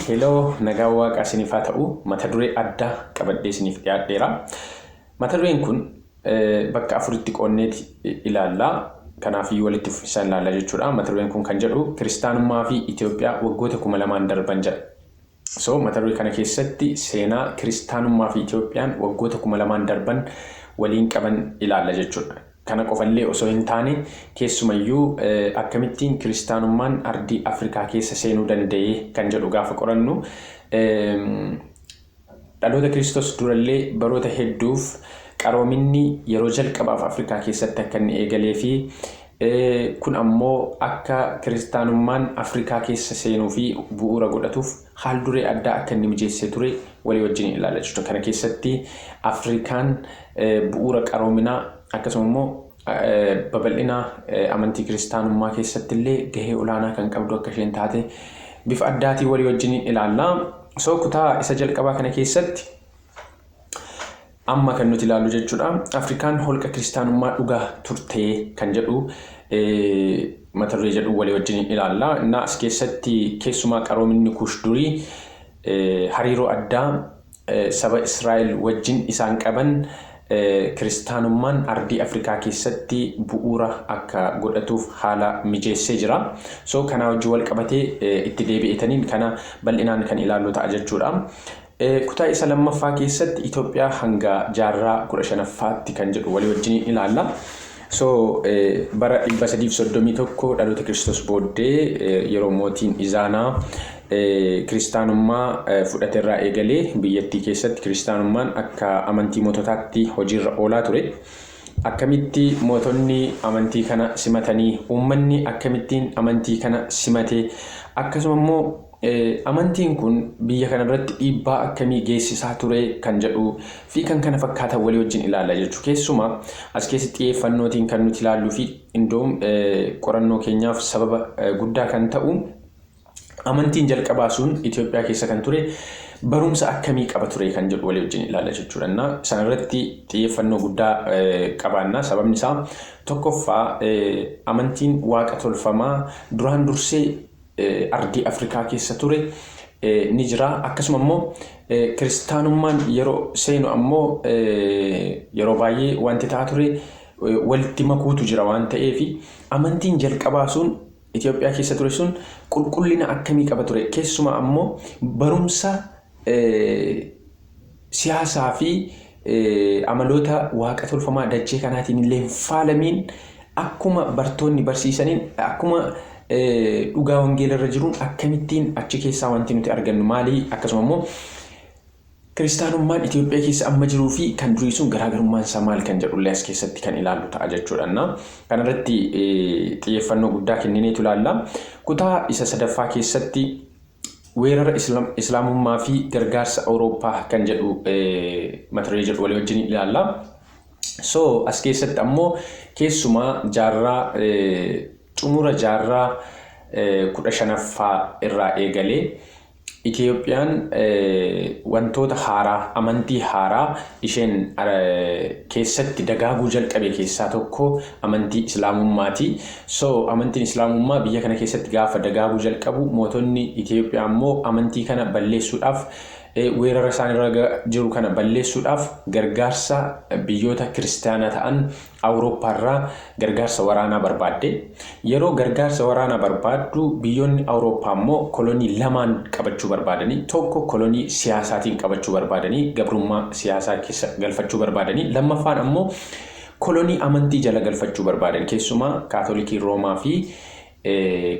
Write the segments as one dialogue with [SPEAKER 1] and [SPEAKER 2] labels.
[SPEAKER 1] Heloo, nagaan Waaqaa isiniif haa ta'u. Mata duree addaa qabadhee isiniif dhiyaadheera. Mata dureen kun bakka afuritti qoonneeti ilaalla. Kanaafiyyuu walitti fufinsaan ilaalla jechuudha. Mata dureen kun kan jedhu Kiristaanummaa fi Itoophiyaa waggoota 2000 darban jedha. So mata duree kana keessatti seenaa Kiristaanummaa fi Itoophiyaan waggoota 2000 darban waliin qaban ilaalla jechuudha. Kana qofallee osoo hin taane keessumayyuu akkamittiin Kiristaanummaan ardii Afrikaa keessa seenuu danda'e kan jedhu gaafa qorannu dhaloota Kiristoos durallee baroota hedduuf qaroominni yeroo jalqabaaf Afrikaa keessatti akka inni eegalee fi kun ammoo akka Kiristaanummaan Afrikaa keessa seenuu fi bu'uura godhatuuf haal duree addaa akka inni mijeessee ture walii wajjin ilaalla jechuudha. Kana keessatti Afrikaan bu'uura qaroominaa akkasuma immoo babal'ina amantii Kiristaanummaa keessatti illee gahee olaanaa kan qabdu akka isheen taate bifa addaatiin walii wajjin ilaalla. So kutaa isa jalqabaa kana keessatti amma kan nuti ilaallu jechuudha. Afrikaan holqa Kiristaanummaa dhugaa turtee kan jedhu mata duree jedhu walii wajjin ilaalla. Innaa as keessatti keessumaa qaroominni Kuush durii hariiroo addaa saba Israa'el wajjin isaan qaban Kiristaanummaan ardii Afrikaa keessatti bu'uura akka godhatuuf haala mijeessee jira. So kanaa wajjin wal qabatee itti deebi'etaniin kana bal'inaan kan ilaallu ta'a jechuudha. Kutaa isa lammaffaa keessatti Itoophiyaa hanga jaarraa 15ffaatti kan jedhu walii wajjin ilaalla. So bara 331 dhaloota Kiristoos booddee yeroo mootiin Izaanaa Kiristaanummaa fudhate irraa eegalee biyyattii keessatti Kiristaanummaan akka amantii moototaatti hojiirra oolaa ture. Akkamitti mootonni amantii kana simatanii, uummanni akkamittiin amantii kana simate, akkasuma immoo amantiin kun biyya kana irratti dhiibbaa akkamii geessisaa ture kan jedhu fi kan kana fakkaatan walii wajjin ilaalla jechuudha. Keessumaa as keessatti xiyyeeffannootiin kan nuti ilaalluu fi indoom qorannoo keenyaaf sababa guddaa kan ta'u amantiin jalqabaa sun Itoophiyaa keessa kan ture barumsa akkamii qaba ture kan jedhu walii wajjin ilaalla jechuudha. Sana irratti xiyyeeffannoo guddaa qabaanna. Sababni isaa tokkoffaa amantiin waaqa tolfamaa duraan dursee ardii Afrikaa keessa ture ni jira. Akkasuma immoo Kiristaanummaan yeroo seenu ammoo yeroo baay'ee wanti ta'aa ture walitti makuutu jira waan ta'eef amantiin jalqabaa sun Itoophiyaa keessa ture sun qulqullina akkamii qaba ture? Keessumaa ammoo barumsa siyaasaa fi amaloota waaqa tolfamaa dachee kanaatiin illee hin faalamiin akkuma bartoonni barsiisaniin akkuma dhugaa wangeela irra jiruun akkamittiin achi keessaa wanti nuti argannu maali? Akkasuma immoo Kiristaanummaan Itoophiyaa keessa amma jiruu fi kan durii sun garaagarummaan isaa maal kan jedhullee as keessatti kan ilaallu ta'a jechuudha. Kanarratti xiyyeeffannoo guddaa kennineetu ilaalla. Kutaa isa sadaffaa keessatti weerara Islaamummaa fi gargaarsa Awurooppaa kan jedhu mata duree jedhu walii wajjin ilaalla. So as keessatti ammoo keessumaa jaarraa xumura jaarraa 15ffaa irraa eegalee Itoophiyaan wantoota haaraa, amantii haaraa isheen keessatti dagaaguu jalqabe keessaa tokko amantii Islaamummaati. So amantiin Islaamummaa biyya kana keessatti gaafa dagaaguu jalqabu mootonni Itoophiyaa ammoo amantii kana balleessuudhaaf weerara isaan irra jiru kana balleessuudhaaf gargaarsa biyyoota kiristaanaa ta'an Awurooppaarraa gargaarsa waraanaa barbaadde. Yeroo gargaarsa waraanaa barbaaddu biyyoonni Awurooppaa immoo kolonii lamaan qabachuu barbaadanii, tokko kolonii siyaasaatiin qabachuu barbaadanii, gabrummaa siyaasaa keessa galfachuu barbaadanii, lammaffaan ammoo kolonii amantii jala galfachuu barbaadan. Keessumaa Kaatolikiin Roomaa fi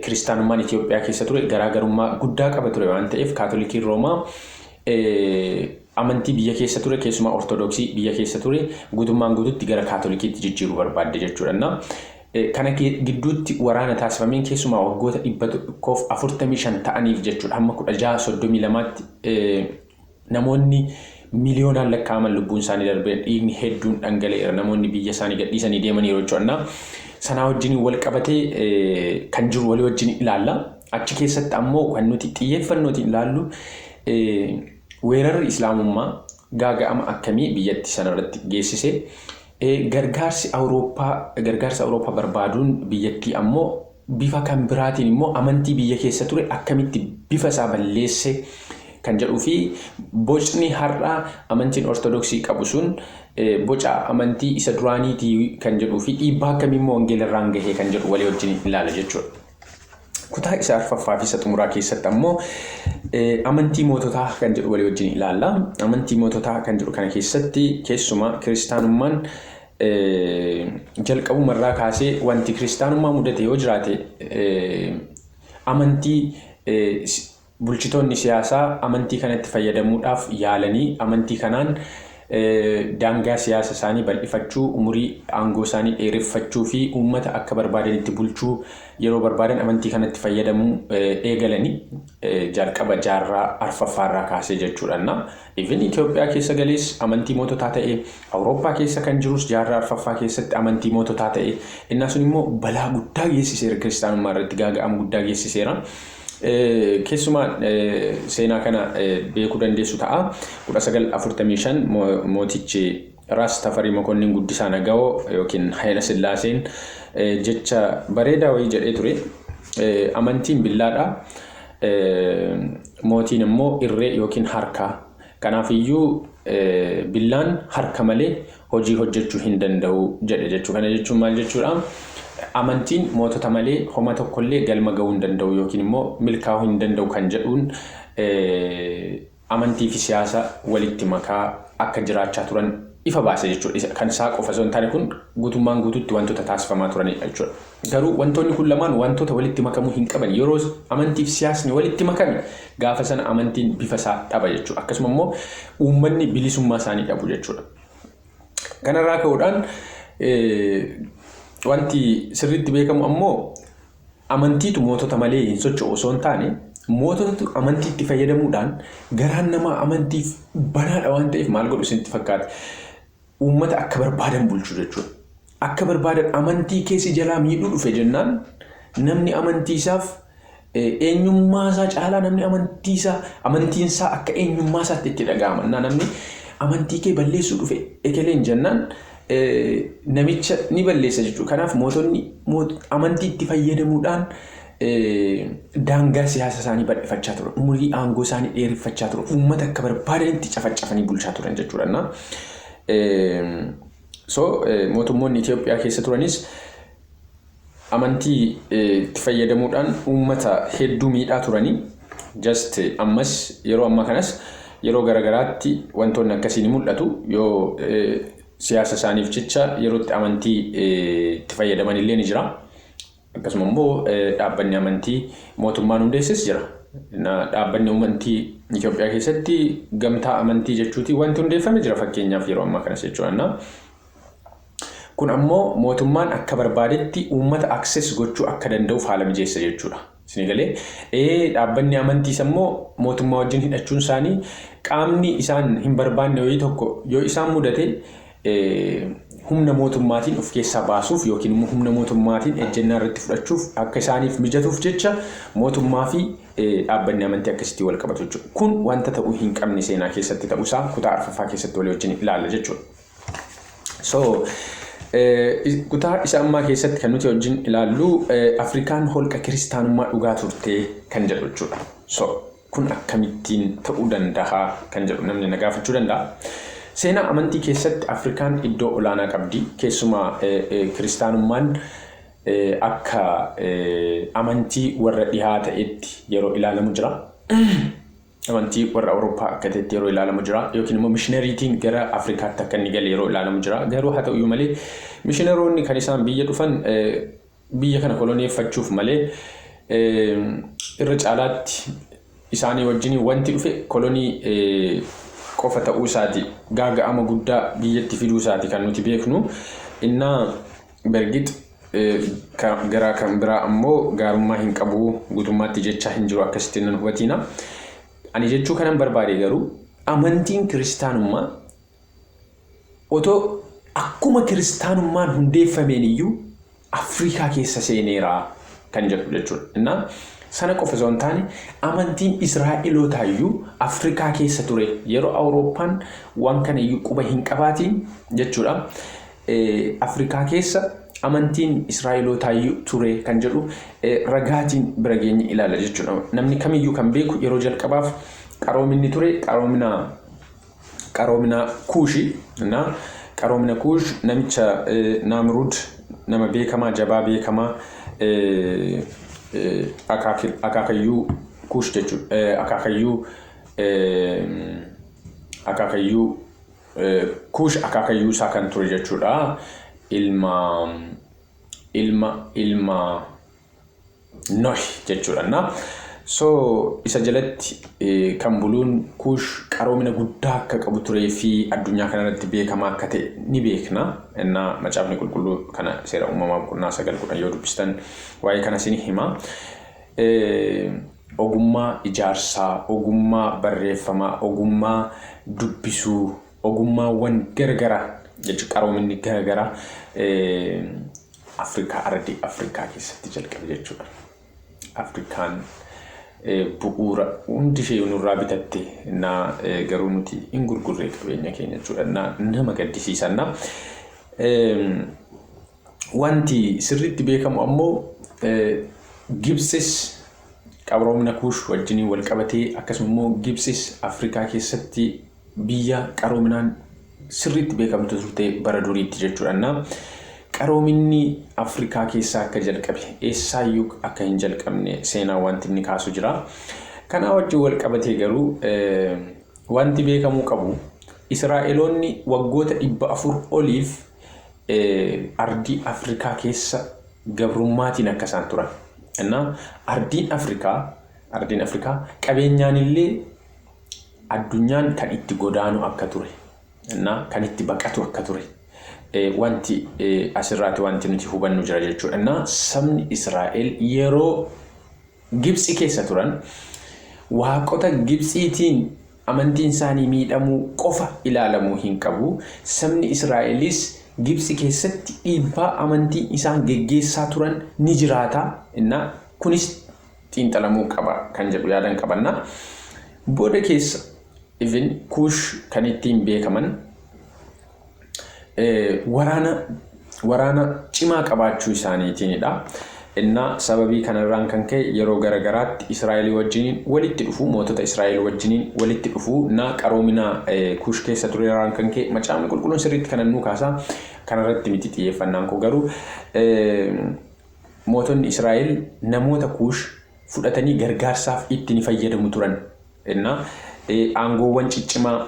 [SPEAKER 1] Kiristaanummaan Itoophiyaa keessa ture garaagarummaa guddaa qaba ture waan ta'eef Kaatolikiin Roomaa amantii biyya keessa ture keessumaa Ortodoksii biyya keessa ture guutummaan guututti gara Kaatolikiitti jijjiiruu barbaadde jechuudha. Kana gidduutti waraana taasifameen keessumaa waggoota 145 ta'aniif jechuudha hamma 1632tti namoonni miliyoonaan lakkaa'aman lubbuun isaanii darbee dhiigni hedduun dhangala'eera namoonni biyya isaanii gadhiisanii deemaniiru jechuudha. Sanaa wajjin wal qabatee kan jiru walii wajjin ilaalla. Achi keessatti ammoo kan nuti xiyyeeffannootiin ilaallu weerarri Islaamummaa gaaga'ama akkamii biyyattii sanarratti geessise, gargaarsi Awurooppaa gargaarsa Awurooppaa barbaaduun biyyattii ammoo Bifa kan biraatiin immoo amantii biyya keessa ture akkamitti bifa isaa balleesse kan jedhuu fi bocni har'a amantiin Ortodoksii qabu sun boca amantii isa duraaniitii kan jedhuu fi dhiibbaa akkamii immoo wangeela irraan gahee kan jedhu walii wajjin ilaala jechuudha. Kutaa isa arfaffaa fi isa xumuraa keessatti ammoo amantii moototaa kan jedhu walii wajjin ilaalla. Amantii moototaa kan jedhu kana keessatti keessumaa kiristaanummaan jalqabumarraa kaasee wanti kiristaanummaa mudate yoo jiraate, amantii bulchitoonni siyaasaa amantii kanatti fayyadamuudhaaf yaalanii amantii kanaan daangaa siyaasa isaanii bal'ifachuu, umurii aangoo isaanii dheereffachuu fi uummata akka barbaadanitti bulchuu yeroo barbaadan amantii kanatti fayyadamuu eegalanii jalqaba jaarraa arfaffaarraa kaasee jechuudha. Even Itoophiyaa keessa galees amantii moototaa ta'e, Awurooppaa keessa kan jirus jaarraa arfaffaa keessatti amantii moototaa ta'e. Innaa sun immoo balaa guddaa geessiseera, kiristaanummaa irratti gaaga'ama guddaa geessiseera. Keessumaa seenaa kana beekuu dandeessu ta'a. 1945 mootichi Raas Tafarii Mokonnin Guddisaa Nagawoo yookiin Hayila Sillaaseen jecha bareedaa wayii jedhee ture. Amantiin billaadha. Mootiin immoo irree yookiin harka. Kanaafiyyuu billaan harka malee hojii hojjechuu hin danda'u jedhe jechuudha. Kana jechuun maal jechuudha? Amantiin mootota malee homa tokkollee galma gahuu hin danda'u yookiin immoo milkaa'uu hin danda'u kan jedhuun amantii fi siyaasa walitti makaa akka jiraachaa turan ifa baase jechuudha. Kan isaa qofa osoo hin taane kun guutummaan guutuutti wantoota taasifamaa turanidha jechuudha. Garuu wantoonni kun lamaan wantoota walitti makamuu hin qaban. Yeroo amantii fi siyaasni walitti makame, gaafa sana amantiin bifa isaa dhaba jechuudha. Akkasuma immoo uummanni bilisummaa isaanii dhabu jechuudha. Kanarraa ka'uudhaan wanti sirriitti beekamu ammoo amantiitu mootota malee hin socho'u osoo hin taane, moototatu amantiitti fayyadamuudhaan, garaan namaa amantiif banaadha waan ta'eef, maal godhu isinitti fakkaata? Uummata akka barbaadan bulchu jechuudha. Akka barbaadan amantii keessi jalaa miidhuu dhufe jennaan, namni amantii isaaf eenyummaa isaa caalaa, namni amantii isaa, amantiin isaa akka eenyummaa isaatti itti dhaga'ama. Namni amantii kee balleessuu dhufe ekeleen jennaan, namicha ni balleessa jechuudha. Kanaaf mootonni amantii itti fayyadamuudhaan daangaa siyaasa isaanii bal'ifachaa turan. Umurii aangoo isaanii dheereffachaa turan. Uummata akka barbaadanitti cafacafanii bulchaa turan jechuudha. So mootummoonni Itoophiyaa keessa turanis amantii itti fayyadamuudhaan uummata hedduu miidhaa turanii. Just ammas, yeroo ammaa kanas, yeroo garagaraatti wantoonni akkasii ni mul'atu. Yoo siyaasa isaaniif jecha yeroo itti amantii itti fayyadaman illee ni jira. Akkasuma immoo dhaabbanni amantii mootummaan hundeesses jira. Dhaabbanni amantii Itoophiyaa keessatti gamtaa amantii jechuuti wanti hundeeffame jira fakkeenyaaf yeroo ammaa kanas jechuudha. Kun ammoo mootummaan akka barbaadetti uummata access gochuu akka danda'uuf haala mijeessa jechuudha. Isin galee dhaabbanni amantiis ammoo mootummaa wajjin hidhachuun isaanii qaamni isaan hin barbaanne wayii tokko yoo isaan mudate, humna mootummaatiin of keessaa baasuuf yookiin immoo humna mootummaatiin ejjennaa irratti fudhachuuf akka isaaniif mijatuuf jecha mootummaa fi dhaabbanni amantii akkasitti wal qabatu jechuudha. Kun wanta ta'uu hin qabne seenaa keessatti ta'uusaa kutaa arfaffaa keessatti walii wajjin ilaalla jechuudha. So kutaa isa ammaa keessatti kan nuti wajjin ilaallu Afrikaan holqa kiristaanummaa dhugaa turte kan jedhu jechuudha. So kun akkamittiin ta'uu danda'a kan jedhu namni na gaafachuu danda'a. Seenaa amantii keessatti Afrikaan iddoo olaanaa qabdi. Keessumaa kiristaanummaan akka amantii warra dhihaa ta'etti yeroo ilaalamu jira. Amantii warra Awurooppaa akka ta'etti yeroo ilaalamu jira. Yookiin immoo mishinariitiin gara Afrikaatti akka inni gale yeroo ilaalamu jira. Garuu haa ta'uyyuu malee, mishinaroonni kan isaan biyya dhufan biyya kana koloneeffachuuf malee, irra caalaatti isaanii wajjin wanti dhufe kolonii qofa ta'uu isaati. Gaaga'ama guddaa biyyatti fiduu isaati kan nuti beeknu. Innaa bergit gara kan biraa ammoo gaarummaa hin qabu guutummaatti jecha hin jiru, akkasitti nan hubatiina. Ani jechuu kanan barbaade garuu, amantiin kiristaanummaa otoo akkuma kiristaanummaan hundeeffameen iyyuu Afrikaa keessa seeneera kan jedhu jechuudha. Innaa sana qofa osoo hin taane, amantiin Israa'elootaa iyyuu Afrikaa keessa ture yeroo Awurooppaan waan kana iyyuu quba hin qabaatiin jechuudha. Afrikaa keessa Amantiin Israa'elootaayyuu ture kan jedhu ragaatiin bira geenye ilaala jechuudha. Namni kamiyyuu kan beeku yeroo jalqabaaf qaroominni ture qaroomina Kuushi. Na qaroomina Kuush namicha Naamrud, nama beekamaa, jabaa beekamaa, akaakayyuu Kuush jechuudha. Akaakayyuu Kuush, akaakayyuu isaa kan ture jechuudha. Ilma Nohi jechuudha. Na so isa jalatti kan buluun Kuush qaroomina guddaa akka qabu turee fi addunyaa kanarratti beekamaa akka ta'e ni beekna. Innaa Macaafni Qulqulluu kana Seera Uumamaa boqonnaa 9, 10 yoo dubbistan waa'ee kana isin hima. Ogummaa ijaarsaa, ogummaa barreeffamaa, ogummaa dubbisuu, ogummaawwan garagaraa jechuun qaroominni garagaraa Afrikaa, ardii Afrikaa keessatti jalqabe jechuudha. Afrikaan bu'uura hundi ishee nurraa bitatte naa, garuu nuti hin gurgurree qabeenya keenya jechuudha. Naa nama gaddisiisanna. Wanti sirriitti beekamu ammoo Gibxis qaroomina Kuush wajjiniin wal qabatee, akkasuma immoo Gibxis Afrikaa keessatti biyya qaroominaan sirriitti beekamtu turte bara duriitti jechuudha. Qaroominni Afrikaa keessaa akka jalqabe, eessaayyuu akka hin jalqabne seenaa wanti inni kaasu jira. Kanaa wajjin wal qabatee garuu wanti beekamuu qabu, Israa'eloonni waggoota 400 oliif ardii Afrikaa keessa gabrummaatiin akka isaan turan. Innaa ardiin Afrikaa qabeenyaan illee addunyaan kan itti godaanu akka ture. Innaa kan itti baqatu akka ture. Wanti asirraati wanti nuti hubannu jira jechuudha. Innaa sabni Israa'el yeroo Gibxi keessa turan waaqota Gibxiitiin amantiin isaanii miidhamuu qofa ilaalamuu hin qabu. Sabni Israa'elis Gibxi keessatti dhiibbaa amantiin isaan geggeessaa turan ni jiraata. Innaa kunis xiinxalamuu qaba kan jedhu yaadan qabanna. Booda keessa even Kuush kan ittiin beekaman waraana cimaa qabaachuu isaaniitiinidha. Innaa sababii kanarraan kan ka'e yeroo garagaraatti Israa'el wajjiniin walitti dhufu, mootota Israa'el wajjiniin walitti dhufu. Na qaroomina Kuush keessa turerraan kan ka'e Macaafni Qulqulluun sirriitti kanan nuu kaasa. Kanarratti miti xiyyeeffannaan koo, garuu mootonni Israa'el namoota Kuush fudhatanii gargaarsaaf itti ni fayyadamu turan. Innaa aangoowwan ciccimaa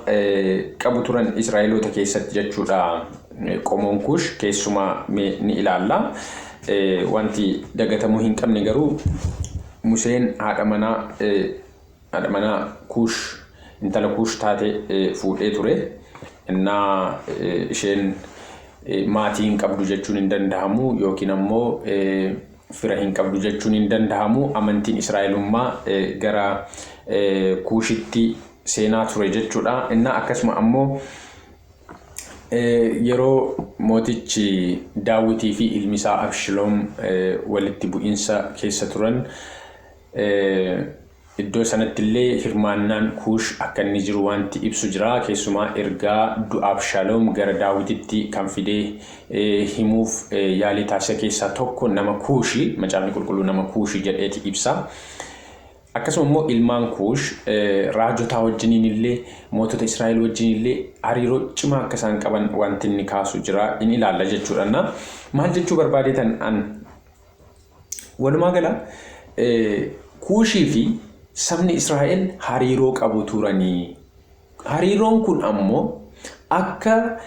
[SPEAKER 1] qabu turan Israa'eloota keessatti jechuudha. Qomoon Kuush keessumaa ni ilaalla. Wanti dagatamuu hin qabne garuu Museen haadha manaa Kuush, intala Kuush taate fuudhee ture. Innaa isheen maatii hin qabdu jechuun hin danda'amu, yookiin ammoo fira hin qabdu jechuun hin danda'amu. Amantiin Israa'elummaa gara Kuushitti seenaa ture jechuudha. Innaa akkasuma ammoo yeroo mootichi Daawwitii fi ilmi isaa Abshiloom walitti bu'insa keessa turan, iddoo sanatti illee hirmaannaan Kuush akka inni jiru wanti ibsu jira. Keessumaa ergaa du'a Abshaaloom gara Daawwititti kan fidee himuuf yaalii taasise keessaa tokko nama Kuushi. Macaafni Qulqulluu nama Kuushi jedheeti ibsa. Akkasuma immoo ilmaan Kuush raajotaa wajjiniin illee, mootota Israa'el wajjin illee hariiroo cimaa akka isaan qaban wanti inni kaasu jira, in ilaalla jechuudha. Maal jechuu barbaadeetan an? Walumaa gala Kuushii fi sabni Israa'el hariiroo qabu turanii. Hariiroon kun ammoo akka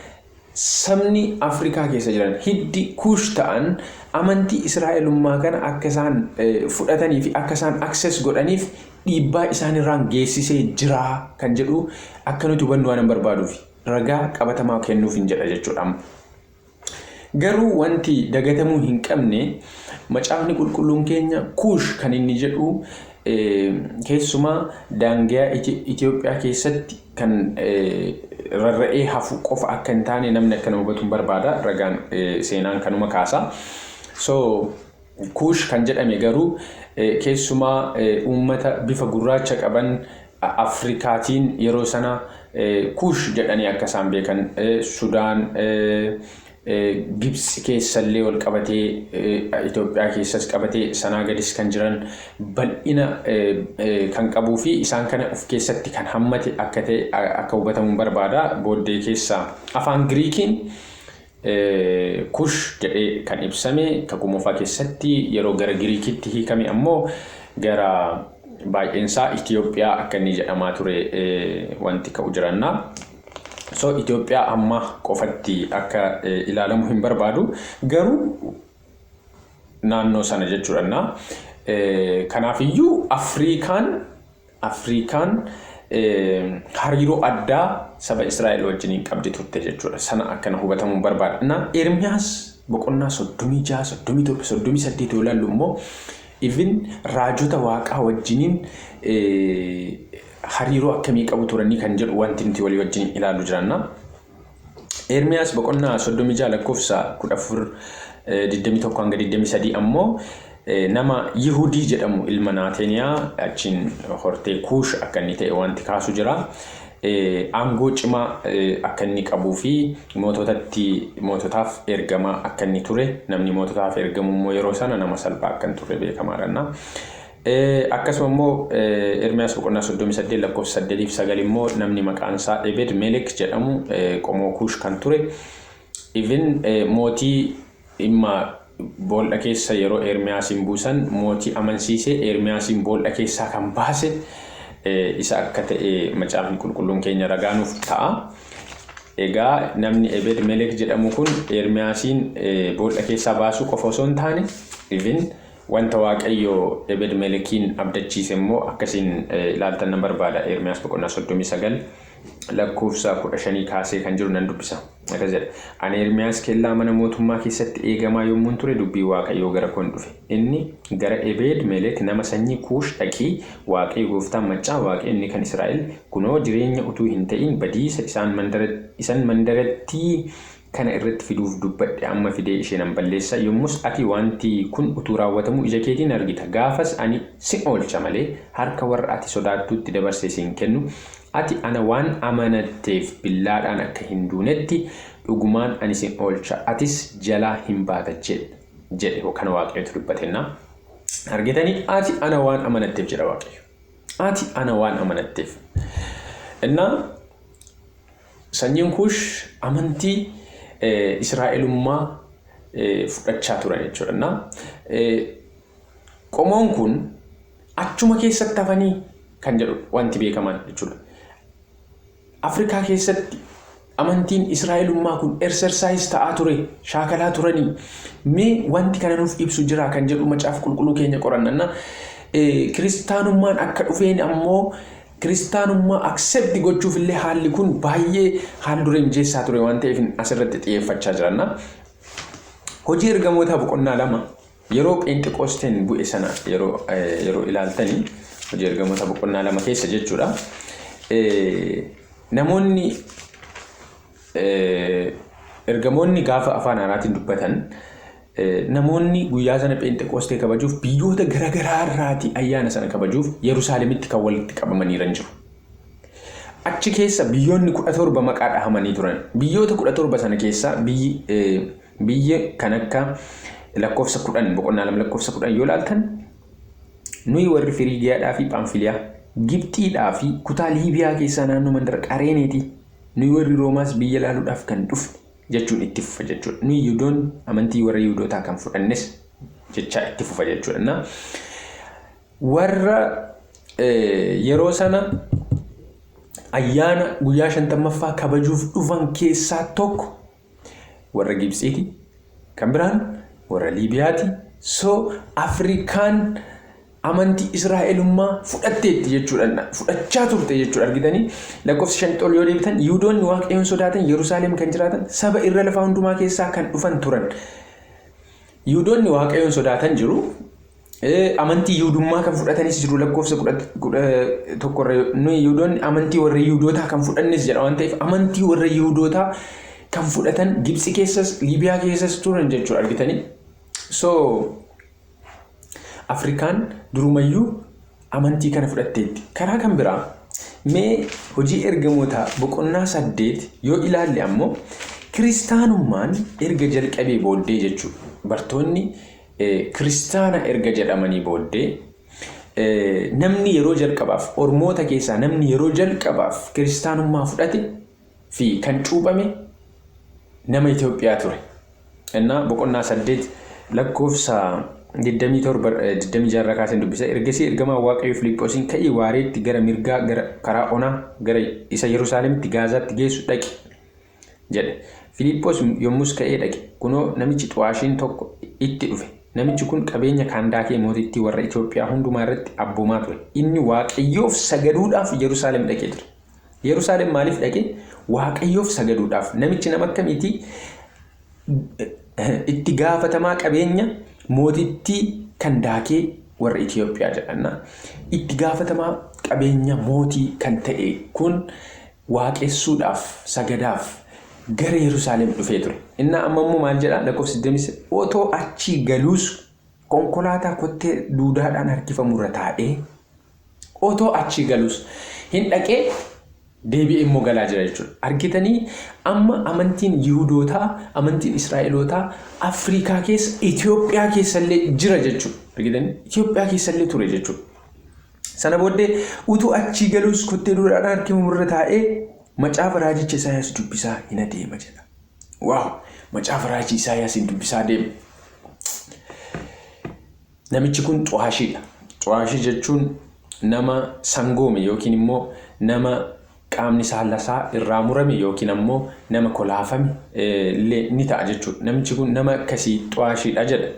[SPEAKER 1] sabni Afrikaa keessa jiran hiddi Kuush ta'an amantii Israa'elummaa kana akka isaan fudhatanii fi akka isaan access godhaniif dhiibbaa isaanirraan geessisee jira kan jedhu akka nuti hubannu waan hin barbaaduuf ragaa qabatamaa kennuuf hin jedha jechuudha. Garuu wanti dagatamuu hin qabne, Macaafni Qulqulluun keenya Kuush kan inni jedhu keessumaa daangaa Itoophiyaa keessatti kan rarra'ee hafu qofa akka hin taane namni akka nama hubatu hin barbaada. Ragaan seenaan kanuma kaasa. So Kuush kan jedhame garuu keessumaa uummata bifa gurraacha qaban Afrikaatiin yeroo sana Kuush jedhanii akka isaan beekan, Sudaan, Gibxi keessallee wal qabatee, Itoophiyaa keessas qabatee, sanaa gadis kan jiran bal'ina kan qabuu fi isaan kana of keessatti kan hammate akka ta'e akka hubatamu barbaada. Booddee keessaa afaan Giriikiin Kush jedhee kan ibsame Kakuu Moofaa keessatti, yeroo gara Giriikitti hiikame ammoo gara baay'eensaa Itoophiyaa akka inni jedhamaa ture wanti ka'u jiranna. So Itoophiyaa amma qofatti akka ilaalamu hin barbaadu, garuu naannoo sana jechuudha. Kanaafiyyuu Afrikaan hariiroo addaa saba Israa'el wajjiniin qabdi turte jechuudha. Sana akkana hubatamuu barbaada. Na Ermiyaas boqonnaa 36, 37, 38 yoo ilaallu immoo, even raajota waaqaa wajjiniin hariiroo akkamii qabu turanii kan jedhu wanti nuti walii wajjin ilaallu jiranna. Ermiyaas boqonnaa 36 lakkoofsa 14, 21 hanga 23 ammoo nama Yihudii jedhamu, ilma Naateniyaa, achiin hortee Kuush akka inni ta'e wanti kaasu jira. Aangoo cimaa akka inni qabuu fi moototaaf ergamaa akka inni ture, namni moototaaf ergamu immoo yeroo sana nama salphaa akka hin turre beekamaadha. Akkasuma immoo Ermiyaas boqonnaa 38 lakkoofsa 8 fi 9 immoo namni maqaan isaa Ebed Melek jedhamu, qomoo Kuush kan ture. Even mootii dhimma bool'a keessa yeroo Ermiyaasiin buusan mootii amansiisee Ermiyaasiin bool'a keessaa kan baase isa akka ta'e Macaafni Qulqulluun keenya ragaa nuuf ta'a. Egaa namni Ebed Melek jedhamu kun Ermiyaasiin bool'a keessaa baasuu qofa osoo hin taane, even wanta Waaqayyo Ebed Melekiin abdachiise immoo akkasiin ilaaltan nan barbaada. Ermiyaas boqonnaa 39 lakkoofsa 15 kaasee kan jiru nan dubbisa. Akkas jedha. "Ani Ermiyaas kellaa mana mootummaa keessatti eegamaa yommuun ture, dubbii Waaqayyoo gara koon dhufe. Inni, 'Gara Ebeed Melek nama sanyii Kuush dhaqii, Waaqayyo gooftaan maccaa, Waaqayyo inni kan Israa'el, kunoo jireenya utuu hin ta'in badiisa isan mandarattii kana irratti fiduuf dubbadhe amma fidee ishee nan balleessa. Yommus ati wanti kun utuu raawwatamuu ija keetiin argita. Gaafas ani sin oolcha malee harka warra ati sodaattuutti dabarsee si hin kennu. Ati ana waan amanatteef billaadhaan akka hin duunetti dhugumaan ani sin oolcha, atis jalaa hin baata jedhe." Kana Waaqayyotu dubbatenna. Argitanii, ati ana waan amanatteef jedha Waaqayyo. Ati ana waan amanatteef. Innaa sanyiin Kuush amantii Israa'elummaa fudhachaa turan jechuudha. Innaa qomoon kun achuma keessatti hafanii kan jedhu wanti beekaman jechuudha. Afrikaa keessatti amantiin Israa'elummaa kun exercise ta'aa ture, shaakalaa turanii. Mee wanti kana nuuf ibsu jira kan jedhu Macaafa Qulqulluu keenya qorannanna. Kiristaanummaan akka dhufeen ammoo kiristaanummaa accept gochuuf illee haalli kun baay'ee haal duree mijeessaa ture waan ta'eef asirratti xiyyeeffachaa jiranna. Hojii Ergamootaa boqonnaa 2 yeroo Pheenxeqoosteen bu'e sana yeroo ilaaltanii, Hojii Ergamoota boqonnaa 2 keessa jechuudha. Namoonni ergamoonni gaafa afaan haaraatiin dubbatan, namoonni guyyaa sana Pheenxeqoostee kabajuuf biyyoota garaagaraa irraati ayyaana sana kabajuuf Yerusaalemitti kan walitti qabamaniiran jiru. Achi keessa biyyoonni 17 maqaa dhahamanii turan. Biyyoota 17 sana keessa biyya kan akka lakkoofsa 10, boqonnaa 2 lakkoofsa 10 yoo ilaaltan, "Nuyi warri Firiigiyaadhaa fi Phaamfiliyaa, Gibxiidhaa fi kutaa Liibiyaa keessaa naannoo mandara Qareeneeti, nuyi warri Roomaas biyya ilaaluudhaaf kan dhufne" jechuun itti fufa jechuudha. "Nuyi Yihudoonni amantii warra Yihudootaa kan fudhannes" jechaa itti fufa jechuudha. Warra yeroo sana ayyaana guyyaa 50ffaa kabajuuf dhufan keessaa tokko warra Gibxiiti. Kan biraan warra Liibiyaati. So Afrikaan amantii Israa'elummaa fudhatteetti jechuudha. Fudhachaa turte jechuudha, argitanii. Lakkoofsa 5 ol yoo deebitan, "Yihudoonni Waaqayyoon sodaatan Yerusaalem kan jiraatan saba irra lafaa hundumaa keessaa kan dhufan turan." Yihudoonni Waaqayyoon sodaatan jiru. Amantii Yihudummaa kan fudhatanis jiru. Lakkoofsa 11rra "Nuyi Yihudoonni amantii warra Yihudootaa kan fudhannes" jedha waan ta'eef, amantii warra Yihudootaa kan fudhatan Gibxi keessas Liibiyaa keessas turan jechuudha, argitanii. So Afrikaan durumayyuu amantii kana fudhatteetti. Karaa kan biraa mee Hojii Ergamootaa boqonnaa 8 yoo ilaalle ammoo, Kiristaanummaan erga jalqabee booddee jechuudha. Bartoonni kiristaana erga jedhamanii booddee namni yeroo jalqabaaf ormoota keessaa namni yeroo jalqabaaf kiristaanummaa fudhate fi kan cuuphame nama Itoophiyaa ture. Innaa boqonnaa 8 lakkoofsa 27 26 irraa kaaseen dubbisa. Ergasii ergamaa Waaqayyoo Filiiphoosiin ka'ii waareetti gara mirgaa gara karaa onaa gara isa Yerusaalemitti Gaazaatti geessu dhaqi jedhe. Filiiphoos yommus ka'ee dhaqe. Kunoo namichi xu'aashiin tokko itti dhufe. Namichi kun qabeenya Kaandaakee mootittii warra Itoophiyaa hundumaa irratti abboomaa ture. Inni Waaqayyoof sagaduudhaaf Yerusaalem dhaqee ture. Yerusaalem maaliif dhaqe? Waaqayyoof sagaduudhaaf. Namichi nama akkamiiti? Itti gaafatamaa qabeenya mootittii Kandaakee warra Itoophiyaa jedhanna. Itti gaafatamaa qabeenya mootii kan ta'e kun waaqessuudhaaf, sagadaaf gara Yerusaalem dhufee ture. Innaa amma immoo maal jedha lakkoofsa 29 otoo achii galuus konkolaataa kottee duudaadhaan harkifamu irra taa'ee otoo achii galuus hin dhaqee deebi'ee immoo galaa jira jechuudha. Argitanii amma amantiin Yihudootaa, amantiin Israa'elootaa Afrikaa keessa, Itoophiyaa keessallee jira jechuudha. Argitanii Itoophiyaa keessallee ture jechuudha. Sana booddee utuu achii galuus kottee duudhaadhaan harkifamu irra taa'ee macaafa raajicha Isaayaas dubbisaa hin adeema jedha. Waaw! Macaafa raajii Isaayaasiin dubbisaa deema. Namichi kun xu'aashiidha. Xu'aashii jechuun nama sangoome yookiin immoo nama qaamni saalasaa irraa murame yookiin ammoo nama kolaafame illee ni ta'a jechuudha. Namichi kun nama akkasii xu'aashiidha jedha.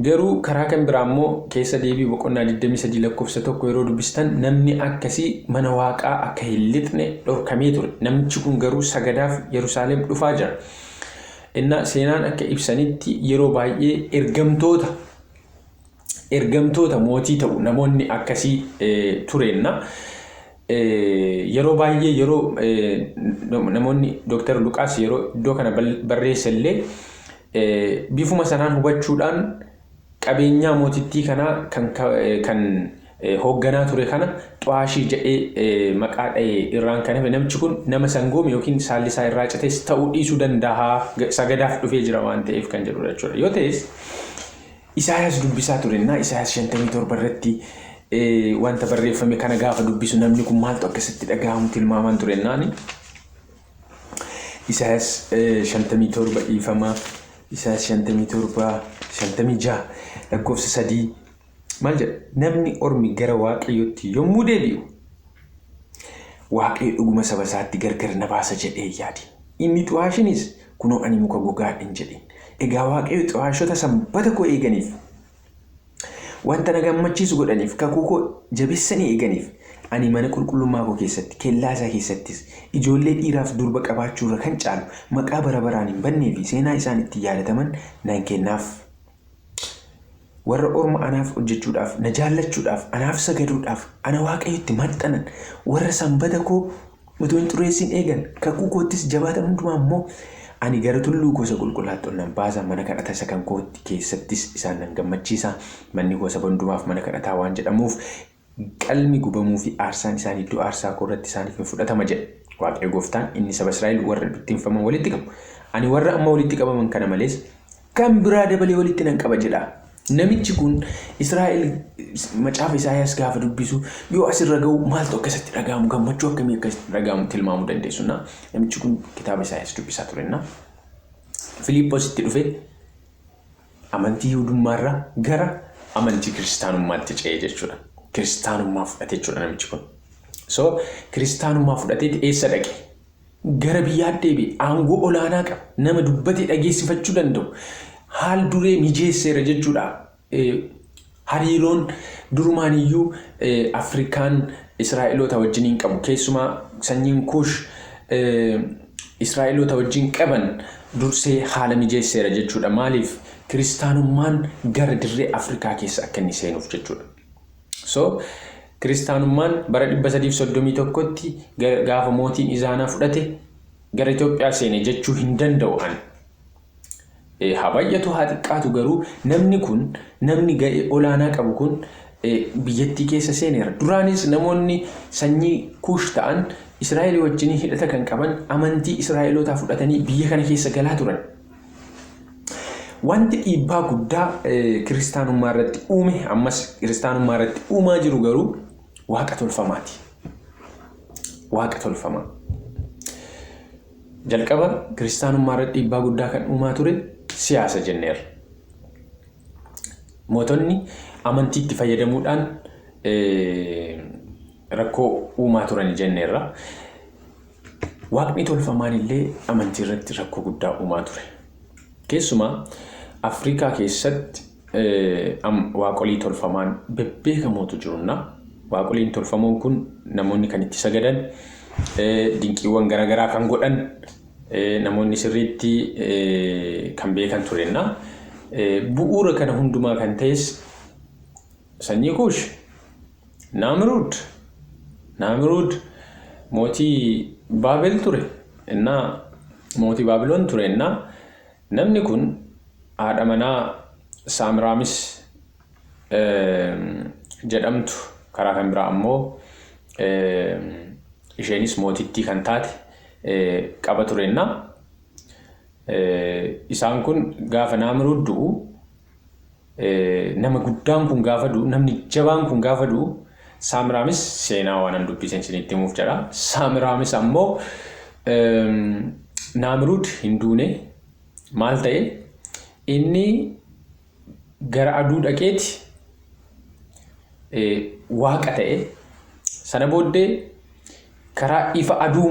[SPEAKER 1] Garuu karaa kan biraa immoo keessa deebii boqonnaa 23 lakkoofsa 1 yeroo dubbistan namni akkasii mana waaqaa akka hin lixne dhorkamee ture. Namichi kun garuu sagadaaf Yerusaalem dhufaa jira. Innaa seenaan akka ibsanitti yeroo baay'ee ergamtoota ergamtoota mootii ta'u namoonni akkasii tureenna. Yeroo baay'ee yeroo namoonni Dooktar Luqaas yeroo iddoo kana barreesse illee bifuma sanaan hubachuudhaan qabeenyaa mootittii kanaa kan kan hoogganaa ture kana xu'aashii jedhee maqaa dha'e irraan kan hafe namichi kun nama sangoome yookiin saalli isaa irraa cites ta'uu dhiisuu danda'a sagadaaf dhufee jira waan ta'eef kan jedhudha jechuudha. Yoo ta'es Isaayaas dubbisaa ture innaa Isaayaas 57 irratti wanta barreeffame kana gaafa dubbisu namni kun maaltu akkasitti dhaga'amu tilmaamaan ture innaani. Isaayaas 57 dhiifama Isaayaas 57 56 lakkoofsa 3 maal jedha namni ormi gara Waaqayyootti yommuu deebi'u Waaqayyo dhuguma saba isaatti gargar na baasa jedhee yaadi. Inni xu'aashinis kunoo ani muka gogaa hin jedhin. Egaa Waaqayyo xu'aashota sanbata koo eeganiif wanta na gammachiisu godhaniif kakuu koo jabeessanii eeganiif ani mana qulqullummaa koo keessatti kellaa isaa keessattis ijoollee dhiiraaf durba qabaachuu irra kan caalu maqaa bara baraan hin bannee fi seenaa isaan ittiin yaadataman nan kennaaf. Warra orma anaaf hojjechuudhaaf, na jaallachuudhaaf, anaaf sagaduudhaaf, ana Waaqayyotti maxxanan, warra sanbata koo utuu hin xureessin eegan, kakuu koottis jabaatan hundumaa immoo ani gara tulluu koo isa qulqullaatti ol nan baasa, mana kadhata isa kan kootti keessattis isaan nan gammachiisa. Manni koo saba hundumaaf mana kadhataa waan jedhamuuf, qalmi gubamuu fi aarsaan isaanii iddoo aarsaa koo irratti isaaniif in fudhatama jedhe. Waaqayyo gooftaan inni saba Israa'el warra bittinfaman walitti qabu. Ani warra amma walitti qabaman kana malees kan biraa dabalee walitti nan qaba jedha. Namichi kun Israa'el macaafa Isaayaas gaafa dubbisu yoo asirra ga'u maaltu akka isatti dhaga'amu gammachuu akkamii akka isatti dhaga'amu tilmaamuu dandeessu. Namichi kun kitaaba Isaayaas dubbisaa turenna. Filiiphoos itti dhufe amantii Yihudummaarraa gara amantii kiristaanummaatti ce'e jechuudha. Kiristaanummaa fudhate jechuudha namichi kun. So kiristaanummaa fudhateeti eessa dhaqe? Gara biyyaa deebi'e. Aangoo olaanaa qaba. Nama dubbate dhageessifachuu danda'u. Haal duree mijeesseera jechuudha. Hariiroon durumaan iyyuu Afrikaan Israa'eloota wajjiniin qabu keessumaa sanyiin Kuush Israa'eloota wajjin qaban dursee haala mijeesseera jechuudha. Maaliif kiristaanummaan gara dirree Afrikaa keessa akka inni seenuuf jechuudha. So kiristaanummaan bara 331tti gaafa mootiin Izaanaa fudhate gara Itoophiyaa seene jechuu hin danda'u ani. Haa baay'atu haa xiqqaatu garuu namni kun namni ga'ee olaanaa qabu kun biyyattii keessa seeneera. Duraanis namoonni sanyii Kuush ta'an Israa'el wajjin hidhata kan qaban amantii Israa'elootaa fudhatanii biyya kana keessa galaa turan. Wanti dhiibbaa guddaa kiristaanummaa irratti uume, ammas kiristaanummaa irratti uumaa jiru garuu waaqa tolfamaati. Waaqa tolfamaa. Jalqaba kiristaanummaa irratti dhiibbaa guddaa kan uumaa ture siyaasa jenneerra. Mootonni amantiitti fayyadamuudhaan rakkoo uumaa turan jenneerra. Waaqni tolfamaan illee amantii irratti rakkoo guddaa uumaa ture. Keessumaa Afrikaa keessatti waaqolii tolfamaan bebbeekamootu jirunna. Waaqoliin tolfamoon kun namoonni kan itti sagadan, dinqiiwwan garaagaraa kan godhan, namoonni sirriitti kan beekan turenna. Bu'uura kana hundumaa kan ta'es sanyii Kuush, Naamruud. Naamruud mootii Baabel ture. Innaa mootii Baabiloon ture. Innaa namni kun haadha manaa Saamiraamis jedhamtu, karaa kan biraa ammoo isheenis mootittii kan taate qaba turenna. Isaan kun gaafa Naamruud du'u, nama guddaan kun gaafa du'u, namni jabaan kun gaafa du'u, Saamiraamis, seenaa waan an dubbisen isinitti himuuf jedha. Saamiraamis ammoo Naamruud hin duune, maal ta'e? Inni gara aduu dhaqeeti waaqa ta'e. Sana booddee karaa ifa aduu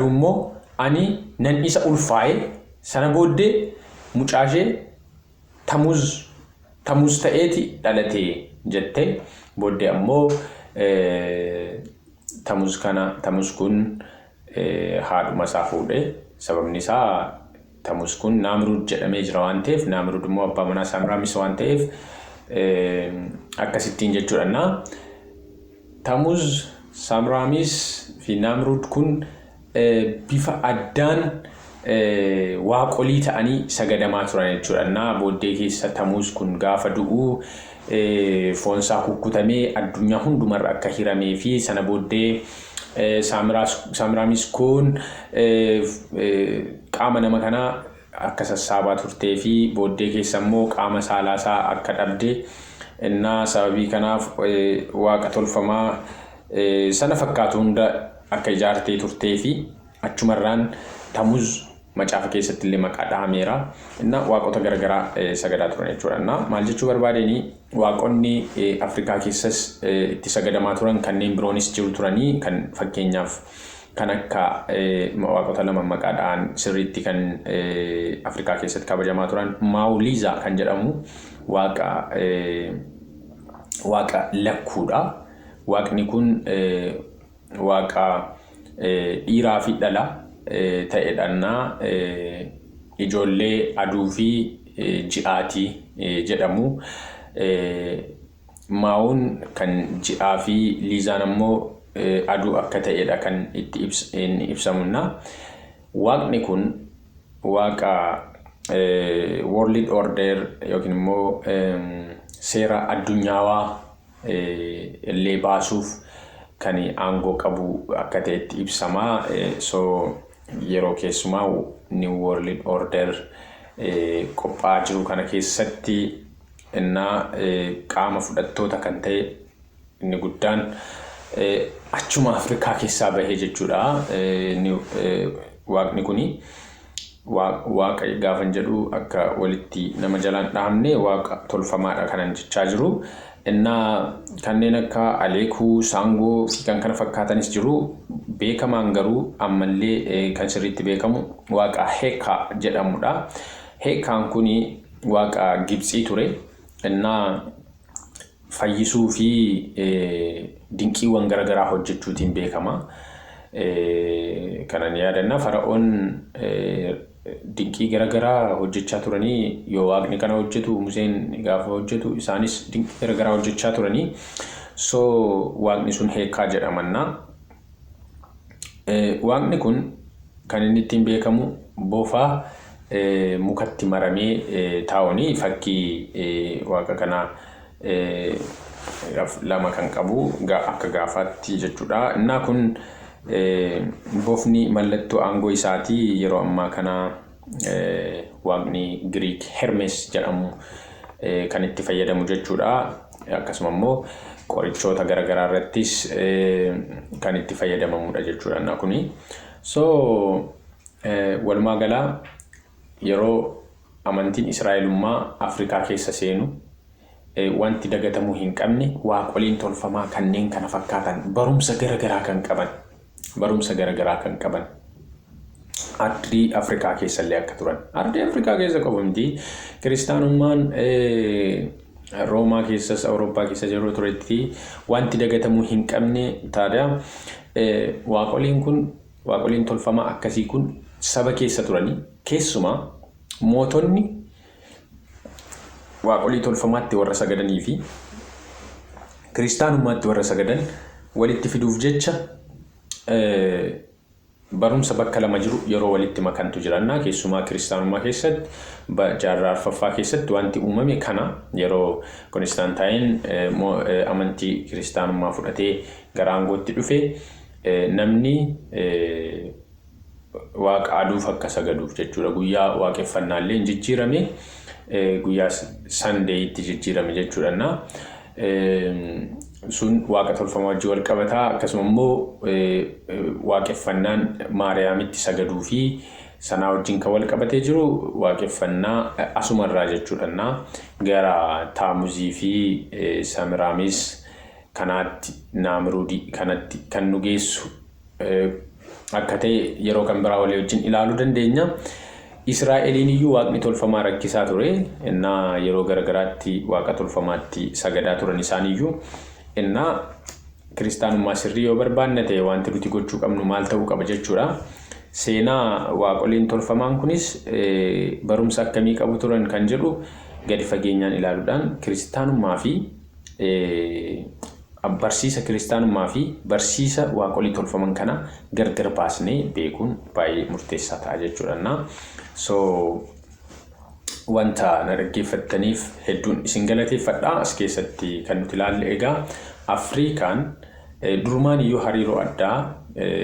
[SPEAKER 1] immoo ani nan isa ulfaa'e. Sana booddee mucaashee Tamuz ta'eeti dhalate jette. Booddee ammoo Tamuz kana, Tamuz kun haadhuma isaa fuudhe. Sababni isaa Tamuz kun Naamruud jedhamee jira waan ta'eef, Naamruud immoo abbaa manaa Saamiraamis waan ta'eef akkasittiin jechuudha. Tamuz, Saamiraamis fi Naamruud kun bifa addaan waaqolii ta'anii sagadamaa turan jechuudha. Naa booddee keessa Tamuuz kun gaafa du'u foonsaa kukkutamee addunyaa hundumarra akka hiramee fi sana booddee Saamiraamis kun qaama nama kanaa akka sassaabaa turtee fi booddee keessa immoo qaama saalaasaa akka dhabde, innaa sababii kanaaf waaqa tolfamaa sana fakkaatu hunda akka ijaartee turtee fi achumarraan Tamuz macaafa keessatti illee maqaa dhahameera. Innaa waaqota garaagaraa sagadaa turan jechuudha. Innaa maal jechuu barbaadeni, waaqonni Afrikaa keessas itti sagadamaa turan kanneen biroonis jiru turanii, kan fakkeenyaaf kan akka waaqota lama maqaa dhahan sirriitti kan Afrikaa keessatti kabajamaa turan, Maawuliizaa kan jedhamu waaqa lakkuudha. Waaqni kun waaqa dhiiraa fi dhala ta'edhannaa, ijoollee aduu fi ji'aatii jedhamu. Maawun kan ji'aa fi Liizaan ammoo aduu akka ta'edha kan itti ibsamunna. Waaqni kun waaqa world order yookiin immoo seera addunyaawaa illee baasuuf kan aangoo qabu akka ta'etti ibsama. So yeroo keessumaa New World Order qophaa'aa jiru kana keessatti innaa qaama fudhattoota kan ta'e inni guddaan achuma Afrikaa keessaa bahee jechuudha. Waaqni kuni, waaqa gaafan jedhu akka walitti nama jalaan dhahamne, waaqa tolfamaadha kanan jechaa jiru. Innaa kanneen akka Aleekuu, Saangoo fi kan kana fakkaatanis jiru. Beekamaan garuu ammallee kan sirriitti beekamu waaqa Heekaa jedhamudha. Heekaan kuni waaqa Gibxii ture. Innaa fayyisuu fi dinqiiwwan garaagaraa hojjechuutiin beekama. Kanan yaadanna, Fara'oon dinqii garaagaraa hojjechaa turanii, yoo waaqni kana hojjetu, Museen gaafa hojjetu, isaanis dinqii garaagaraa hojjechaa turanii. So waaqni sun Heekaa jedhamanna. Waaqni kun kan inni ittiin beekamu bofa mukatti maramee taa'uuni. Fakkii waaqa kanaa lama kan qabu akka gaafaatti jechuudha. Innaa kun bofni mallattoo aangoo isaatii yeroo ammaa kana waaqni Giriik Hermes jedhamu kan itti fayyadamu jechuudha. Akkasuma immoo qorichoota garaagaraa irrattis kan itti fayyadamamudha jechuudha innaa kuni. So walumaa galaa yeroo amantiin Israa'elummaa Afrikaa keessa seenu wanti dagatamuu hin qabne waaqoliin tolfamaa kanneen kana fakkaatan barumsa garaagaraa kan qaban ardii Afrikaa keessa illee akka turan. Ardii Afrikaa keessa qofa miti, kiristaanummaan Roomaa keessas Awurooppaa keessa yeroo turetti wanti dagatamuu hin qabne taada waaqoliin kun, waaqoliin tolfamaa akkasii kun saba keessa turanii, keessumaa mootonni waaqolii tolfamaatti warra sagadanii fi kiristaanummaatti warra sagadan walitti fiduuf jecha barumsa bakka lama jiru yeroo walitti makantu jirannaa. Keessumaa kiristaanummaa keessatti jaarraa arfaffaa keessatti wanti uumame kana, yeroo Konstaantaayin amantii kiristaanummaa fudhatee gara aangootti dhufe, namni waaqa aduuf akka sagaduuf jechuudha. Guyyaa waaqeffannaallee hin jijjiirame, guyyaa Sundayitti jijjiirame jechuudha. Sun waaqa tolfamaa wajjin wal qabataa, akkasuma immoo waaqeffannaan Maariyaamitti sagaduu fi sanaa wajjin kan wal qabatee jiru waaqeffannaa asumarraa jechuudha. Gara Taamuzii fi Samiraamis kanaatti, Naamiruudii kanatti kan nu geessu akka ta'e yeroo kan biraa walii wajjin ilaaluu dandeenya. Israa'eliin iyyuu waaqni tolfamaa rakkisaa ture. Innaa yeroo garagaraatti waaqa tolfamaatti sagadaa turan isaaniyyuu. Innaa kiristaanummaa sirrii yoo barbaanne ta'e wanti nuti gochuu qabnu maal ta'uu qaba jechuudha. Seenaa waaqoliin tolfamaan kunis barumsa akkamii qabu turan kan jedhu gadi fageenyaan ilaaluudhaan kiristaanummaa fi barsiisa kiristaanummaa fi barsiisa waaqolii tolfaman kana gargar baasnee beekuun baay'ee murteessaa ta'a jechuudha. So wanta na dhaggeeffattaniif hedduun isin galateeffadha. As keessatti kan nuti ilaalle egaa Afrikaan durumaan iyyuu hariiroo addaa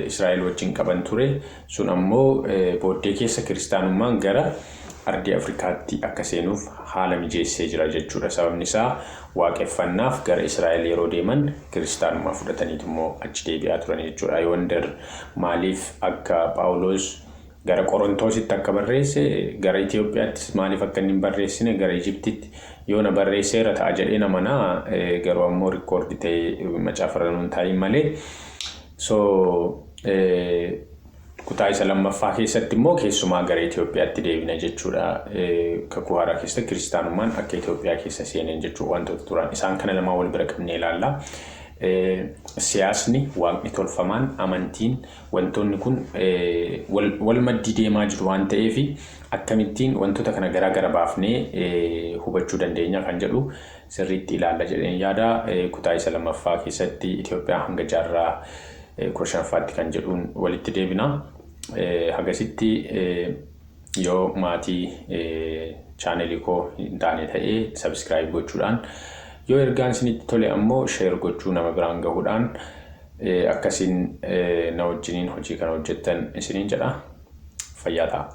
[SPEAKER 1] Israa'el wajjin qaban ture. Sun ammoo booddee keessa kiristaanummaan gara ardii Afrikaatti akka seenuuf haala mijeessee jira jechuudha. Sababni isaa waaqeffannaaf gara Israa'el yeroo deeman kiristaanummaa fudhataniitu immoo achi deebi'aa turan jechuudha. I wonder maaliif akka Phaawulos gara Qorontositti akka barreesse, gara Itoophiyaattis maaliif akka inni hin barreessine, gara Ijiptitti yoona barreesseera ta'a jedhee namanaa, garuu ammoo record ta'ee macaafa irra nuun taa'in malee. So kutaa isa lammaffaa keessatti immoo keessumaa gara Itoophiyaatti deebina jechuudha. Kakuu Haaraa keessatti kiristaanummaan akka Itoophiyaa keessa seenan jechuun wantoota turan. Isaan kana lamaan wal bira qabnee ilaalla. Siyaasni, waaqni tolfamaan, amantiin, wantoonni kun wal maddii deemaa jiru waan ta'eef akkamittiin wantoota kana garaa gara baafnee hubachuu dandeenya kan jedhu sirriitti ilaalla jedheen yaada. Kutaa isa lammaffaa keessatti Itoophiyaa hanga jaarraa 15ffaatti kan jedhuun walitti deebina. Hagasitti yoo maatii channelii koo hin taane ta'ee subscribe gochuudhaan, yoo ergaan isinitti tole ammoo share gochuu, nama biraan gahuudhaan akkasiin na wajjiniin hojii kana hojjettan isiniin jedha. Fayyaa ta'a.